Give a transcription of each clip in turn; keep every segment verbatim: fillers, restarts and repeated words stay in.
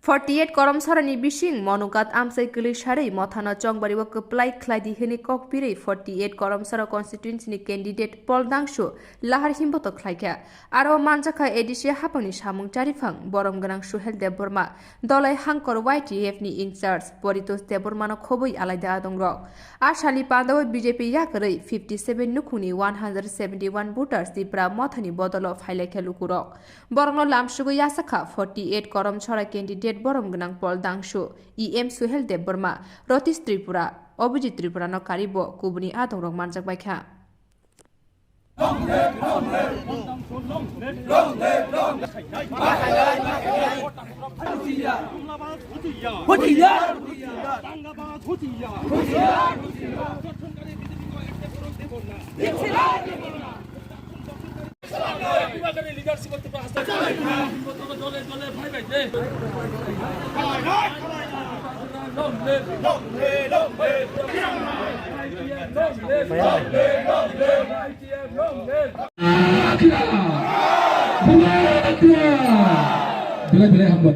Forty eight Koromsarani bising Monugat amchai kwlwi sarwi mothano chongbario kwplai khlaidi hwnwi kok birwi forty eight Koromsara constituency ni candidate Paul Dangsu lahar himboto khlaikha. Aro manjakha A D C hapangni samung chariphang borom gwnang Suhel Debbarma, Dolai Hangkor Y T F ni in charge Poritos Debbarmano khobwi alaida adongrok. A salni pandao B J P yakarwi fifty seven nukhungni one hundred seventy one voters Tipra mothani bodolo phailaikha lukurok. Borokno lamsugwi yasakha forty eight Koromsara candidate borom gwnang Paul Dangsu, E M Suhel Debbarma, Rotish Tripura, Abhijit Tripurano karibo kubuni adongrok manjakbaikha. Belai belai hambai.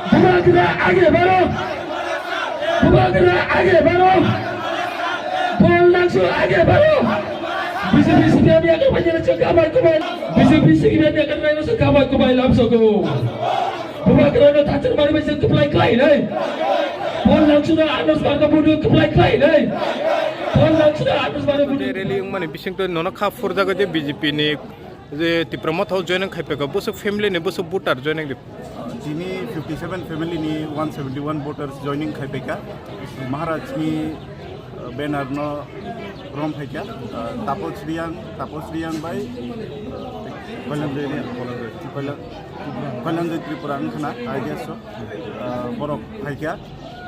Bubagra age baro. Bubagra age baro. Paul Dangsu age baro. B J P C P M yakarwi se kabai kubai. B J P C P M yakarwi se kabai kubai lamsogo. Bubagrano thachar mari bai se kwplai khlai nai. Paul Dangsuno Anush Barga budu kwplai khlai nai. Paul Dangsuno Anush Barga budu. Rally wngmani bisingtwi nono kha phurjago je B J P ni je Tipra Motha o joining khai phaikha, bwswk family ni bwswk voter joining di. Tini fifty seven family ni one seventy one voters joining khai phaikha. Maharaj ni, uh, banner no rom phaikha. Uh, Tapos Riang, Tapos Riang bai, uh, Koilanjoy Riang, Koilan-, Koilanjoy Tripura wngkhana, I D S o, uh, borok phaikha.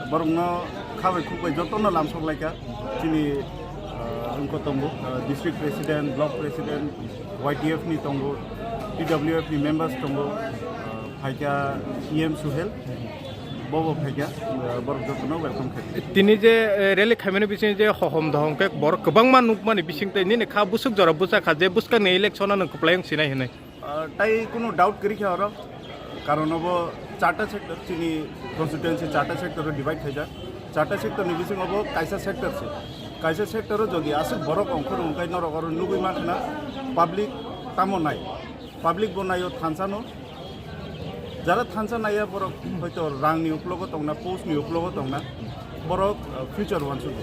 Borokno khabai khukbai jotono lamsok laikha. Chini, uh, wngkha tongo, uh, district president, block president, Y T F ni tongo, T W F ni members tongo, uh, phaikha E M Suhel, bobo phaikha, uh, borok jotono welcome khaikha. Tini je, eh, rally khaimani bising je hohom dohom khe borok kwbangma nukmani bising tei nini kha bwswk jora bwchakha je bwskangni election o nwng kwplai wng sinai hinwi. Ah, tai kunu doubt kwrwi kha oro, karon obo charta sector, chini constituency charta sector o divide khaijak. Charta sector ni bisingo bo kaisa sector se. Kaisa sector o jodi aswk borok ongkhor wngkhai norok oro nugwi mankha na public tamo nai. Public bo naio thansa no. Jara thansa naiya borok hoito rang ni uklogo tongna, post ni uklogo tongna. Borok, ah, future wansugo.